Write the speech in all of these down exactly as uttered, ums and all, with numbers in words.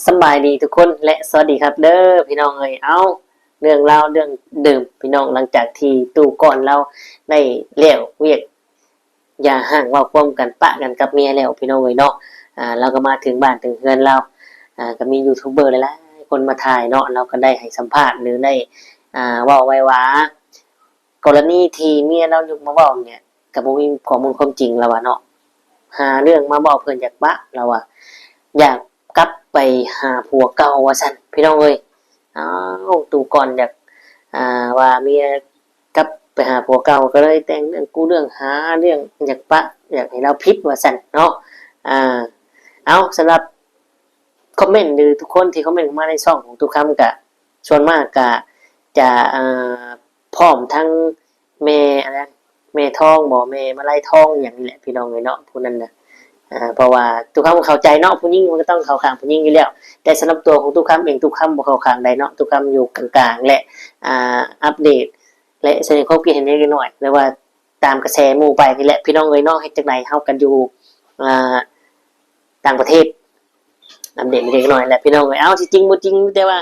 สำบายดีทุกคนและสวัสดีครับเด้อพี่น้องเอ้ย เอ้า เรื่องราวเรื่องเดิมพี่น้อง หลังจากที่ตู้ก้อนเราได้แล้วเวียก อย่าห้างเว้าความกันปะกันกับเมียแล้วพี่น้องเอ้ยเนาะ อ่า เราก็มาถึงบ้านถึงเฮือนเรา อ่า ก็มียูทูบเบอร์หลายๆคนมาถ่ายเนาะ เราก็ได้ให้สัมภาษณ์หรือได้ อ่า เว้าไว้ว่า กรณีที่เมียเรายกมาเว้าเนี่ย ก็บ่มีข้อมูลความจริงแล้วว่าเนาะ หาเรื่องมาเว้าเพื่ออยากปะ เราว่า อยากกลับไปหาผัวเก่าว่าซั่นพี่น้องเอ้ย อ้าว ตู้ก้อนอยาก อ่า ว่าเมียกลับไปหาผัวเก่า ก็เลยแต่งเรื่องกู้เรื่องหาเรื่องอยากปะ อยากให้เราผิดว่าซั่นเนาะ อ่า เอา สำหรับคอมเมนต์หรือทุกคนที่คอมเมนต์เข้ามาในช่องของตู้คำก็ ส่วนมากก็จะ อ่า พร้อมทั้งแม่อะไร แม่ทองบ่ แม่มาลัยทองอหย่างนี้แหละพี่น้องเอ้ยเนาะ ผู้นั้นน่ะ อ่า เพราะว่าตู้คำเข้าใจเนาะ ผู้หญิงมันก็ต้องเข้าข้างผู้หญิงอยู่แล้ว แต่สำหรับตัวของตู้คำเอง ตู้คำบ่เข้าข้างใดเนาะ ตู้คำอยู่กลางๆ และ อ่า อัปเดต และแสดงความคิดเห็นเล็กน้อย หรือว่าตามกระแสหมู่ไปนี่แหละพี่น้องเอ้ยเนาะ เฮ็ดจั่งใดเฮากันอยู่ อ่า ต่างประเทศ อัปเดตเล็กน้อยแหละพี่น้องเอ้ย เอ้า สิจริงบ่จริง แต่ว่า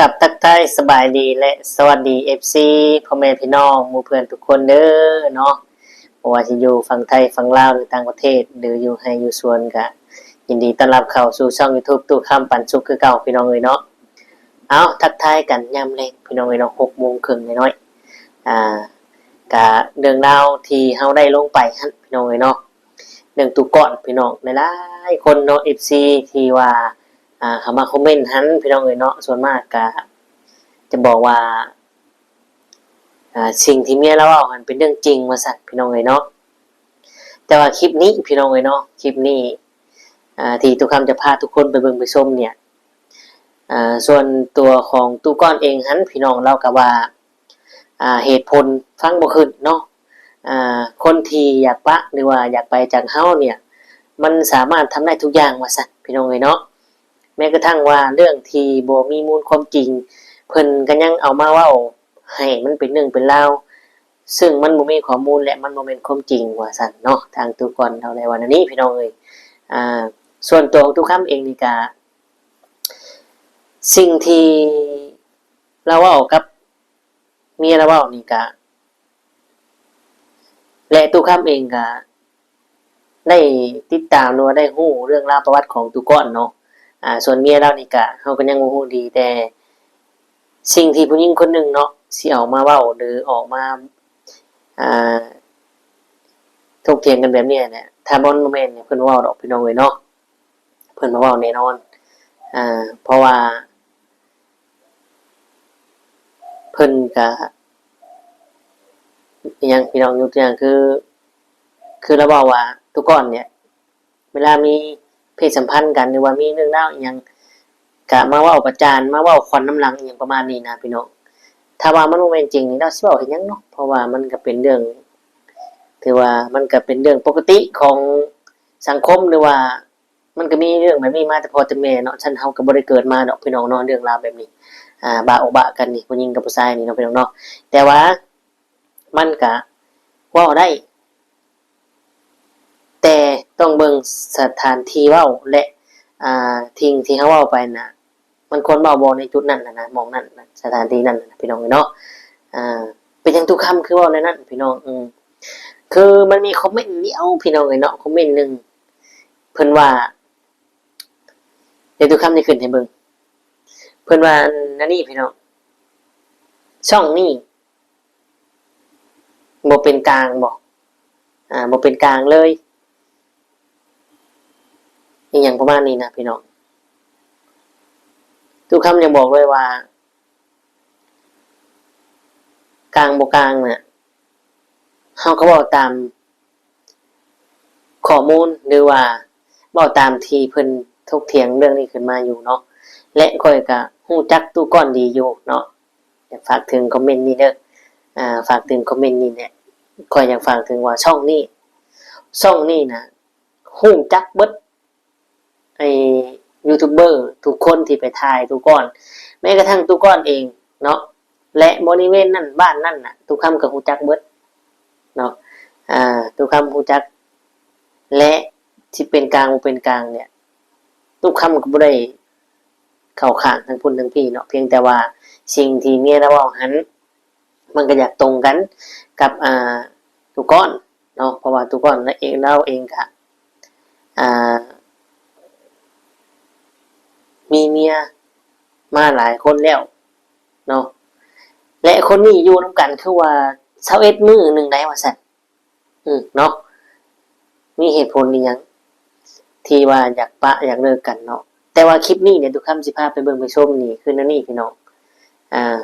กับทักทายสบายดีและสวัสดี เอฟซี พ่อแม่พี่น้องหมู่เพื่อนทุกคนเด้อเนาะ บ่ว่าสิอยู่ฝั่งไทยฝั่งลาวหรือต่างประเทศ หรืออยู่ไฮ่อยู่สวน ก็ยินดีต้อนรับเข้าสู่ช่องยูทูบตู้คำปันสุขคือเก่าพี่น้องเอ้ยเนาะ เอ้า ทักทายกันยามแลงพี่น้องเอ้ยเนาะ หกโมงครึ่งน้อยๆ อ่า กะเรื่องราวที่เฮาได้ลงไปหั่นพี่น้องเอ้ยเนาะ เรื่องตู้ก้อนพี่น้อง หลายๆคนเนาะ เอฟซี ที่ว่า อ่า เข้ามาคอมเมนต์หั่นพี่น้องเอ้ยเนาะ ส่วนมากกะจะบอกว่า อ่า สิ่งที่เมียเราเว้าหั่นเป็นเรื่องจริงว่าซั่นพี่น้องเอ้ยเนาะ แต่ว่าคลิปนี้พี่น้องเอ้ยเนาะ คลิปนี้ อ่า ที่ตู้คำจะพาทุกคนไปเบิ่งไปชมเนี่ย อ่า ส่วนตัวของตู้ก้อนเองหั่นพี่น้อง เราก็ว่า อ่า เหตุผลฟังบ่ขึ้นเนาะ อ่า คนที่อยากปะหรือว่าอยากไปจากเฮาเนี่ย มันสามารถทำได้ทุกอย่างว่าซั่นพี่น้องเอ้ยเนาะ แม้กระทั่งว่าเรื่องที่บ่มีมูลความจริง เพิ่นก็ยังเอามาเว้าให้มันเป็นเรื่องเป็นราว ซึ่งมันบ่มีข้อมูลและมันบ่แม่นความจริงว่าซั่นเนาะ ทางตู้ก้อนเราได้ว่าแนวนี้พี่น้องเอ้ย อ่า ส่วนตัวของตู้คำเองนี่ก็ สิ่งที่เราเว้ากับเมียเราเว้านี่ก็ และตู้คำเองก็ได้ติดตามหรือว่าได้ฮู้เรื่องราวประวัติของตู้ก้อนเนาะ อ่า ส่วนเมียเรานี่ก็ เฮาก็ยังบ่ฮู้ดี แต่สิ่งที่ผู้หญิงคนหนึ่งเนาะ สิออกมาเว้าหรือออกมา อ่า ถกเถียงกันแบบนี้เนี่ย ถ้ามันบ่แม่นเนี่ย เพิ่นบ่เว้าดอกพี่น้องเอ้ยเนาะ เพิ่นบ่เว้าแน่นอน อ่า เพราะว่า เพิ่นก็ อิหยังพี่น้อง ยกตัวอย่างคือ คือเราเว้าว่าตู้ก้อนเนี่ย เวลามีเพศสัมพันธ์กัน หรือว่ามีเรื่องราวอิหยัง ก็มาเว้าประจาน มาเว้าขวัญนำหลังอิหยังประมาณนี้นะพี่น้อง ถ้าว่ามันบ่แม่นจริงนี่ เราสิเว้าเฮ็ดหยังเนาะ เพราะว่ามันก็เป็นเรื่อง ถือว่ามันก็เป็นเรื่องปกติของสังคม หรือว่า มันก็มีเรื่องแบบนี้มาแต่พ่อแต่แม่เนาะ ซั่นเฮาก็บ่ได้เกิดมาดอกพี่น้องเนาะ เรื่องราวแบบนี้ อ่า บาะอกบาะกันนี่ ผู้หญิงกับผู้ชายนี่เนาะพี่น้องเนาะ แต่ว่ามันก็เว้าได้ แต่ต้องเบิ่งสถานที่เว้าและ อ่า สิ่งที่เฮาเว้าไปน่ะ มันควรเว้าบ่ในจุดนั้นน่ะนะ หม่องนั้นน่ะ สถานที่นั้นน่ะนะพี่น้องเอ้ยเนาะ อ่า เป็นหยังตู้คำคือเว้าแนวนั้นพี่น้อง อืม คือมันมีคอมเมนต์เดียวพี่น้องเอ้ยเนาะ คอมเมนต์หนึ่ง เพิ่นว่า เดี๋ยวตู้คำสิขึ้นให้เบิ่ง เพิ่นว่า อันนี้พี่น้อง ช่องนี้บ่เป็นกลางบ่ อ่า บ่เป็นกลางเลย อีหยังประมาณนี้นะพี่น้อง ตู้คำยังบอกเลยว่า กลางบ่กลางน่ะ เฮาก็เว้าตามข้อมูล หรือว่าเว้าตามที่เพิ่นถกเถียงเรื่องนี้ขึ้นมาอยู่เนาะ และข้อยก็ฮู้จักตู้ก้อนดีอยู่เนาะ อยากฝากถึงคอมเมนต์นี้เด้อ อ่า ฝากถึงคอมเมนต์นี้แหละ ข้อยอยากฝากถึงว่าช่องนี้ ช่องนี้น่ะ ฮู้จักเบิด ไอ้ ยูทูบเบอร์ทุกคนที่ไปถ่ายตู้ก้อน แม้กระทั่งตู้ก้อนเองเนาะ และบริเวณนั้นบ้านนั้นน่ะ ตู้คำก็ฮู้จักเบิดเนาะ อ่า ตู้คำฮู้จัก และที่เป็นกลางบ่เป็นกลางเนี่ย ตู้คำก็บ่ได้เข้าข้างทั้งพุ้นทั้งพี้เนาะ เพียงแต่ว่าสิ่งที่เมียลาวเว้าหั้น มันก็อยากตรงกันกับ อ่า ตู้ก้อนเนาะ เพราะว่าตู้ก้อนลาวเอง ลาวเองก็ อ่า มีเมียมาหลายคนแล้วเนาะ และคนนี้อยู่นำกันคือว่าซาวเอ็ดมื้อหนึ่งได้ว่าซั่น อืม เนาะ มีเหตุผลอีหยังที่ว่าอยากปะอยากเลิกกันเนาะ แต่ว่าคลิปนี้เนี่ย ตู้คำสิพาไปเบิ่งไปชมนี่คือแนวนี้พี่น้อง อ่า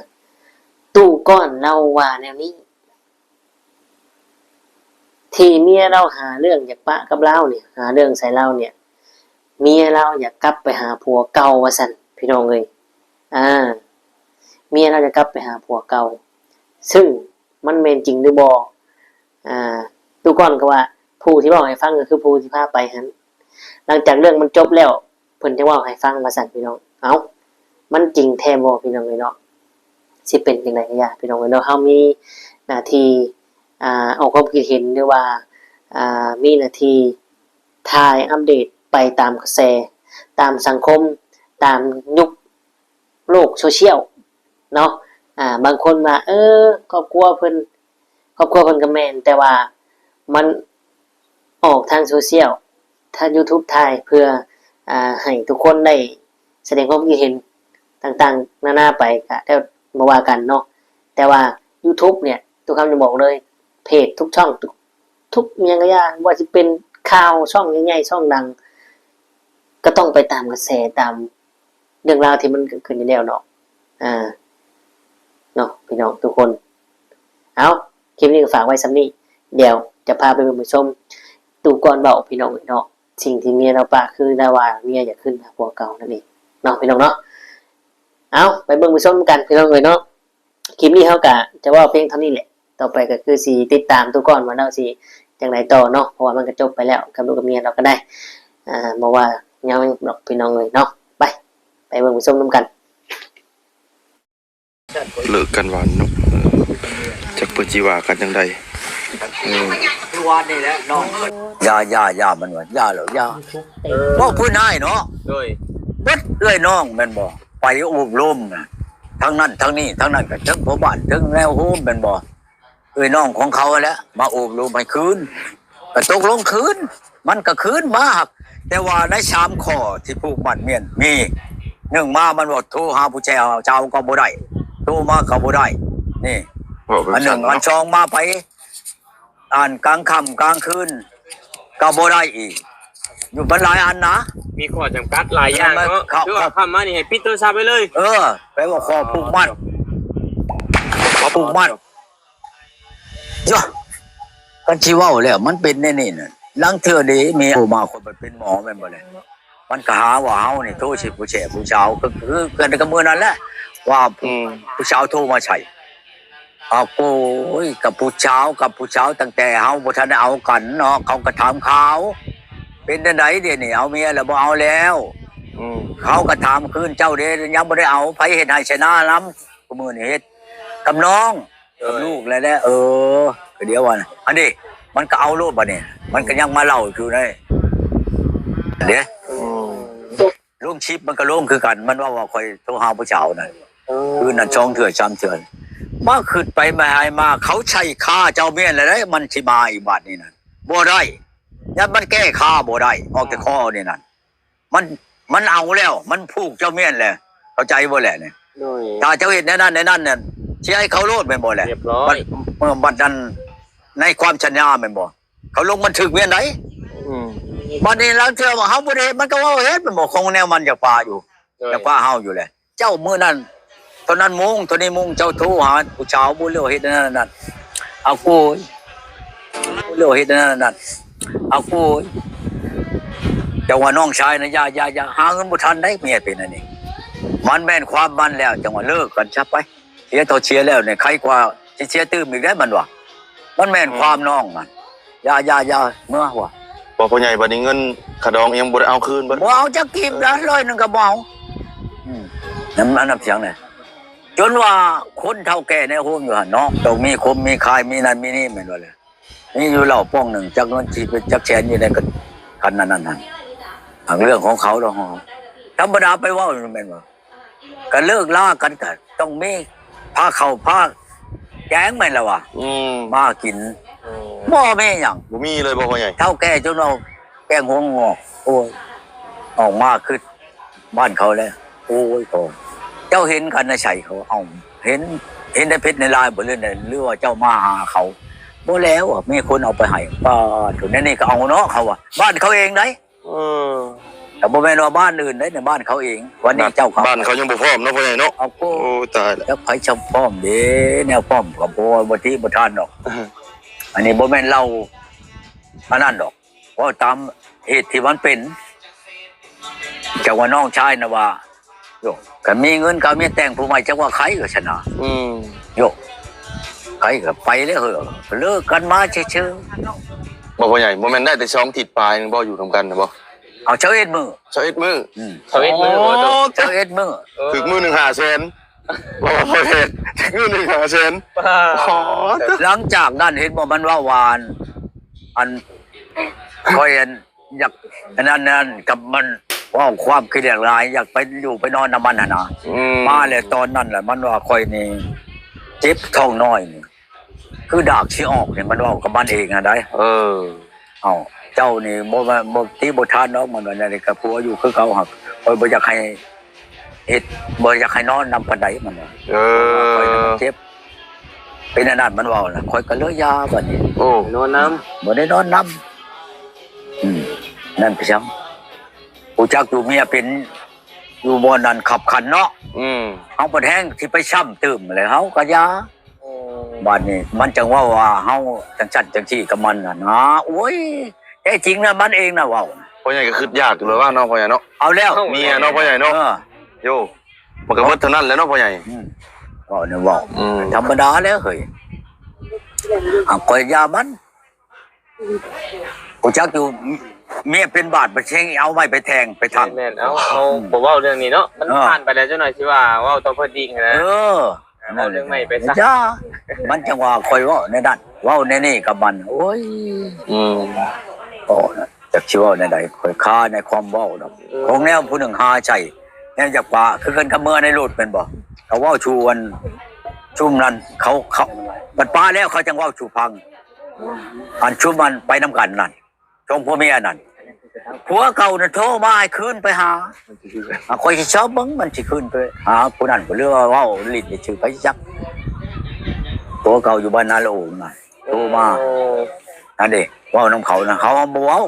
ตู้ก้อนลาวว่าแนวนี้ ที่เมียลาวหาเรื่องอยากปะกับลาวเนี่ย หาเรื่องใส่ลาวเนี่ย เมียลาวอยากกลับไปหาผัวเก่าว่าซั่น พี่น้องเอ้ย อ่า เมียลาวอยากกลับไปหาผัวเก่า ซึ่งมันแม่นจริงหรือบ่ อ่า ตู้ก้อนก็ว่าผู้ที่เว้าให้ฟังก็คือผู้ที่พาไปหั้น หลังจากเรื่องมันจบแล้ว เพิ่นจั่งเว้าให้ฟังว่าซั่นพี่น้อง เอ้า มันจริงแท้บ่พี่น้องเอ้ยเนาะ สิเป็นจั่งใดก็อย่าพี่น้องเอ้ยเนาะ เฮามีหน้าที่ อ่า ออกความคิดเห็นหรือว่า อ่า มีหน้าที่ถ่ายอัปเดตไปตามกระแส ตามสังคม ตามยุคโลกโซเชียลเนาะ อ่า บางคนว่า เออ ครอบครัวเพิ่น ครอบครัวเพิ่นก็แม่น แต่ว่ามันออกทางโซเชียล ทางยูทูบถ่ายเพื่อ อ่า ให้ทุกคนได้แสดงความคิดเห็นต่างๆ นานาไป ก็แล้วบ่ว่ากันเนาะ แต่ว่ายูทูบเนี่ย ตู้คำจะบอกเลย เพจทุกช่อง ทุก ทุกอิหยังก็อย่า ว่าสิเป็นข่าวช่องใหญ่ๆ ช่องดัง ก็ต้องไปตามกระแส ตามเรื่องราวที่มันเกิดขึ้นอยู่แล้วเนาะ อ่า เนาะ พี่น้องทุกคน เอา คลิปนี้ก็ฝากไว้ส่ำนี้ เดี๋ยวจะพาไปเบิ่งไปชม ตู้ก้อนเว้าพี่น้องเอ้ยเนาะ สิ่งที่เมียลาวปะคือลาวว่าเมียอยากขึ้นหาผัวเก่านั่นเองเนาะพี่น้องเนาะ เอา ไปเบิ่งไปชมกันพี่น้องเอ้ยเนาะ คลิปนี้เฮาก็จะเว้าเพียงเท่านี้แหละ ต่อไปก็คือสิติดตามตู้ก้อนว่าลาวสิจั่งใดต่อเนาะ เพราะว่ามันก็จบไปแล้วกับลูกกับเมียลาวก็ได้ อ่า บ่ว่าหยังดอกพี่น้องเอ้ยเนาะ ไป ไปเบิ่งไปชมนำกัน เลิกกันหวานเนาะ เออ จักเพิ่นสิว่ากันจั่งใด เออ คือว่านี่แหละน้อง อย่าอย่าอย่ามันว่าอย่าแล้วอย่า YouTube เต็ม เว้าพื้นอ้ายเนาะ โดย เบิดเอื้อยน้องแม่นบ่ ไปอบรมน่ะทั้งนั้นทั้งนี้ทั้งนั้นก็เทิงพ่อบ้านเทิงแนวโฮมแม่นบ่ เอื้อยน้องของเขาแหละมาอบรมให้คืน ก็ตกลงคืน มันก็คืนมา แต่ว่าในสามข้อที่ผูกมัดเมียนมี หนึ่งมามันว่าโทรหาผู้ชายเจ้าก็บ่ได้ โทรมาก็บ่ได้ นี่ บอกเป็น อันหนึ่ง สั่ง อัน เนาะ สองมาไป อ่านกลางค่ำกลางคืนก็บ่ได้อีก อยู่มันหลายอันนะ มีข้อจำกัดหลายอย่างเนาะ ครับ คือว่าคำมานี่ให้ปิดโทรศัพท์ไปเลย เออ แปลว่าข้อผูกมัดข้อผูกมัดเยอะกันที่เว้าแล้ว มันเป็นแน่นี่น่ะลังเทื่อเดีมีโทรมาคนมันเป็นหมอแม่นบ่เลย มันก็หาว่าเฮานี่โทรสิผู้แสบผู้สาวก็คือกันกับมื้อนั้นแหละ ว่า อืม ผู้สาวโทรมาใส่ เอาโอ้ยกับผู้สาวกับผู้สาวตั้งแต่เฮาบ่ทันได้เอากันเนาะ เขาก็ถามข่าว เป็นจั่งใดเดี๋ยวนี้เอาเมียแล้วบ่เอาแล้ว อืม เขาก็ถามคืนเจ้าเด้ยังบ่ได้เอาไผเฮ็ดไฮ่ไฮ่นานำ มื้อนี้เฮ็ดกับน้องกับลูกแล้วแหละ เออก็เดี๋ยวว่านะอันนี้มันก็เอาโลดบัดนี้ มันก็ยังมาเล่าอยู่ในเด้ อืม ลงคลิปมันก็ลงคือกัน มันว่าว่าข่อยโทรหาผู้สาวนั่นคืนนั้นสองเทื่อสามเทื่อมาขึ้นไปมาหายมา เขาใช้ค่าเจ้าเมียนแล้วได้มันสิมาอีกบาดนี้นั่นบ่ได้ยันมันแก้ค่าบ่ได้ ออกแต่ข้อนี่นั่นมันมันเอาแล้ว มันผูกเจ้าเมียนแล้วเข้าใจบ่แหละเนี่ย โดย ถ้าเจ้าเฮ็ดแนวนั้นแนวนั้นเนี่ยสิให้เขาโลดแม่นบ่แหละ เรียบร้อย บัดเมื่อบัดนั้นในความสัญญาแม่นบ่เขาลงบันทึกเมียนได อืม บัดนี้แล้วเทื่อว่าเฮาบ่ได้เฮ็ดมันก็ว่าเฮ็ดแม่นบ่ของแนวมันอยากปาอยู่ โดย อยากปาเฮาอยู่แหละ เจ้ามื้อนั้นเท่านั้นโมงเท่านี้โมงเจ้าโทรหาผู้สาวบ่เลือกเฮ็ดนั่นนั่นเอาโกยบ่เลือกเฮ็ดนั่นนั่นเอาโกยจังว่าน้องชายนะอย่าอย่าอย่าหาเงินบ่ทันได้เมียเป็นอันนี้ มันแม่นความมันแล้วจังว่าเลิกกันซะไป เสียต่อเสียแล้วเนี่ยใครกว่าสิเสียตื่มอีกได้มันว่ามันแม่นความน้องมันอย่าอย่าอย่าเมื่อว่า บ พ่อใหญ่ บัดนี้เงินค่าดองยังบ่ได้เอาคืนเบิด บ่เอาจักกีบนะร้อยหนึ่งก็บ่เอาอืมนั่นอันนั้นเสียงเนี่ยจนว่าคนเฒ่าแก่ในโฮมอยู่หั่นเนาะต้องมีคมมีคายมีนั่นมีนี่แม่นบ่เลยมีอยู่เหล้าป้องหนึ่งจักเงินสิเป็นจักแสนอยู่ในกันคันนั้นนั่นหั่นอ่ะเรื่องของเขาดอกธรรมดาไปเว้าแม่นบ่ก็เลิกลากันก็ต้องมีพาเข้าพาแกงแม่นละวะ อืม มากิน อืม บ่มีหยัง บ่มีเลยบ่พ่อใหญ่ เฒ่าแก่จนเอาแกงหัวงอก โอ้ย ออกมาคือบ้านเขาแล้ว โอ้ยโตเจ้าเห็นกันนะใส่เขา เอาเห็น เห็นในเพชรในลายบ่หรือในหรือว่าเจ้ามาหาเขาบ่แล้วอะมีคนเอาไปให้ป้าดโถนั่นนี่ก็เอาเนาะเขาอะบ้านเขาเองได๋ เออ แต่บ่แม่นว่าบ้านอื่นได๋ในบ้านเขาเอง วันนี้เจ้าเขา บ้านเขายังบ่พร้อมเนาะพ่อใหญ่เนาะ เอาโก้ โอ้ตายแล้ว แล้วไผชอบพร้อมเด้แนวพร้อมก็บ่บ่ติบ่ทันดอก อันนี้บ่แม่นเล่าอันนั้นดอกเว้าตามเหตุที่มันเป็นจักว่าน้องชายนะว่าโยคันมีเงินก็เอาเมียแต่งผู้ใหม่จักว่าไคก็ชนะ อืม โยไคก็ไปแล้วเหอะเลิกกันมาเชื่อ บ่พ่อใหญ่ บ่แม่นได้แต่สองทิศปลายนึงบ่อยู่นำกันนะบ่ ๆเอาเช้าเอ็ดมื้อ สิบเอ็ดมื้อ อืม สิบเอ็ดมื้อโอ้โต เช้าเอ็ดมื้อ ถึงมื้อหนึ่งห้าแสนบ่พ่อใหญ่ ถึงมื้อหนึ่งห้าแสน ป้า อ๋อ หลังจากนั้นเห็นบ่มันว่าหวาน อันคอยอันอยากอันนั้นนั่นกับมันเว่าความคิดอยากหลาย อยากไปอยู่ไปนอนนำมันหั่นนะ อืม มาแล้วตอนนั้นแหละมันว่าคอยนี่เจ็บท้องน้อยนี่คือดากสิออกนี่มันเว่ากับมันเองอะได้ เออ เอ้าเจ้านี่บ่ว่าบ่ติบ่ทานดอกมันว่าแนวนี้กับผัวอยู่คือเก่าครับคอยบ่อยากให้เฮ็ดบ่อยากให้นอนนำปานใดมันว่า เอ คอย อ เจ็บเป็นอันนั้นมันเว้านะคอยก็เลยยาบัดนี้ โอ้ นอนน้ บ่ได้นอนนำอืมนั่นไปซังผู้จักอยู่เมียเป็นอยู่บ่อนนั้นขับขันเนาะ อืม เฮาบ่แห้งสิไปซ้ำเติมเลยเฮาก็ยา ำ บาดนี้มันจังเว้าว่าเฮาจังซั่นจังซี่กับมันน่ะนะโอ้ยแท้จริงนะมันเองนะเว้า พ่อใหญ่ก็คิดยากอยู่เลยว่าเนาะพ่อใหญ่เนาะ เอาแล้ว เมียเนาะพ่อใหญ่เนาะ เออ โย มันก็เบิดเท่านั้นแหละเนาะพ่อใหญ่ อืมเว้าเนี่ยเว้า อืม ธรรมดาแล้วเฮ้ยอ่ะคอยยามันกูจักอยู่เมียเป็นบาดไปเช็งเอาไว้ไปแทงไปทัง แม่นเอาเอาบ่เว้าเรื่องนี้เนาะมัน เออ ผ่านไปแล้วจักหน่อยสิว่าเว้าต่อเพิ่นอีกนะ เออ เอาเรื่องใหม่ไปซะ จ้ามันจังว่าคอยเว้าในนั้นเว้าในนี่กับมัน โอ้ย อืม โอ้จักสิเว้าในใดคอยคาในความเว้าดอกของแนวผู้หนึ่งหาใช่แนวอยากปะคือกันกับเมื่อในรถเป็นบ่เขาเว้าชวนชุมนั้นเขาเขาบัดปาแล้วเขาจังเว้าชูพัง อันชุมมันไปนำกันนั่นชงผัวเมียนั่นผัวเก่าน่ะโทรมาให้คืนไปหาอ่ะคอยสิชอบเบิ่งมันสิคืนไปหาผู้นั้นบ่เรือว่าเว้าลิ้นสิชื่อไปจักผัวเก่าอยู่บ้านนาละโองน่ะโทรมา โอ้ นั่นเด้เว้านำเขานะเขาบ่เว้า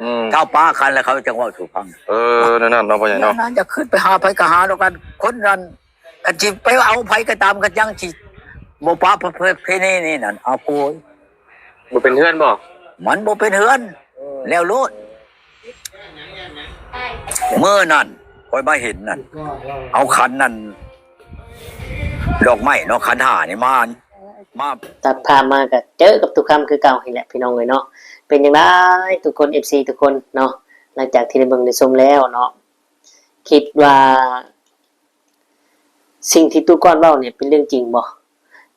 อืม ถ้าปากันแล้วเขาจังเว้าสู่ฟัง เออนั่นน่ะเนาะพ่อใหญ่เนาะ นั่นจะขึ้นไปหาไผก็หาแล้วกันคนนั้นกันสิไปเอาไผก็ตามกันยังสิบ่ปาประเพณีนี่นั่นเอาโกย บ่เป็นเฮือนบ่ มันบ่เป็นเฮือน เออ แล้วโลดเมื่อนั่นคอยมาเห็นนั่นเอาขันนั่นดอกไม้เนาะขันห้านี่มามา ตัดภาพมาก็เจอกับตุกคำคือเก่านี่แหละพี่น้องเอ้ยเนาะ เป็นจั่งใด๋ทุกคน เอฟซี ทุกคนเนาะ หลังจากที่ได้เบิ่งได้ชมแล้วเนาะ คิดว่า สิ่งที่ตุกรเว้าเนี่ยเป็นเรื่องจริงบ่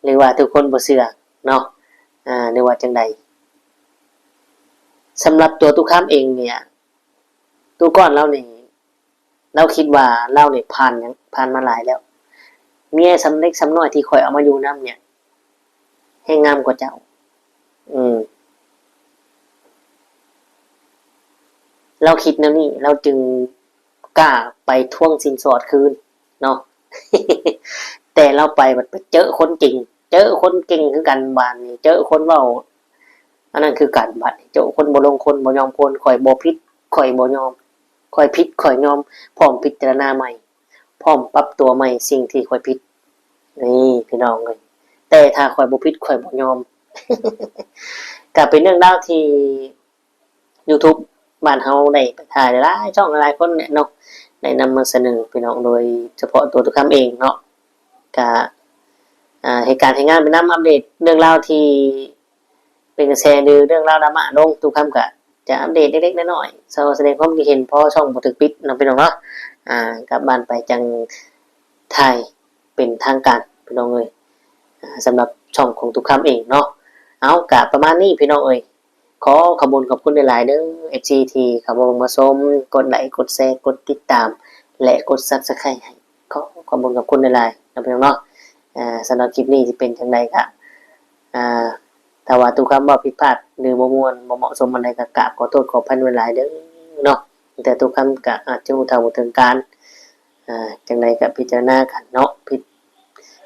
หรือว่าทุกคนบ่เชื่อเนาะ อ่า หรือว่าจั่งใด๋ สำหรับตัวตุกคำเองเนี่ย ตุกรลาวนี่ ลาวคิดว่าลาวนี่ผ่านหยัง ผ่านมาหลายแล้ว เมียส่ำเล็กส่ำน้อยที่ข้อยเอามาอยู่นำเนี่ย แฮงงามกว่าเจ้า อืม ลาวคิดแนวนี้ ลาวจึงกล้าไปทวงสินสอดคืนเนาะ แต่ลาวไปบัดไปเจอคนเก่ง เจอคนเก่งคือกันบาดนี้ เจอคนเว้า อันนั้นคือกันบาดนี้ เจอคนบ่ลงคนบ่ยอมคน ข้อยบ่ผิด ข้อยบ่ยอม ข้อยผิด ข้อยยอม พร้อมพิจารณาใหม่ พร้อมปรับตัวใหม่สิ่งที่ข้อยผิด นี่พี่น้องเอ้ย แต่ถ้าข้อยบ่ผิด ข้อยบ่ยอม ก็เป็นเรื่องราวที่ YouTube บ้านเฮาได้ไปถ่ายหลายๆช่องหลายๆคนเนี่ยเนาะ ได้นำมาเสนอพี่น้องโดยเฉพาะตัวตุกคำเองเนาะ ก็ อ่า เหตุการณ์เหตุงานไปนำอัปเดตเรื่องราวที่เป็นกระแสหรือเรื่องราวดราม่าลง ตุกคำก็ จะอัปเดตเล็กๆน้อยๆ เซาแสดงความคิดเห็น เพราะช่องบ่ถูกปิดเนาะพี่น้องเนาะ อ่า กลับบ้านไปจั่งถ่ายเป็นทางการพี่น้องเอ้ย อ่า สำหรับช่องของตุกคำเองเนาะ เอา กะประมาณนี้พี่น้องเอ้ย ขอขอบคุณขอบคุณหลายๆเด้อ เอฟซี ที่เข้ามาเบิ่งมาชม กดไลค์ กดแชร์ กดติดตาม และกด Subscribe ให้ ขอขอบคุณขอบคุณหลายๆนะพี่น้องเนาะ อ่า สำหรับคลิปนี้สิเป็นจั่งใดกะ อ่า ถ้าว่าตุกคำเว้าผิดพลาด หรือบ่ม่วน บ่เหมาะสมอันใดกะ กราบขอโทษขออภัยหลายๆเด้อเนาะ แต่ตุกคำกะอาจจะฮู้เท่าบ่ถึงการ อ่า จั่งใดกะพิจารณากันเนาะ ผิด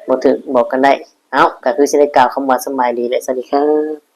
บ่ถูกบอกกันได้ เอ้า กะคือสิได้กล่าวคำว่าสำบายดีและสวัสดีครับ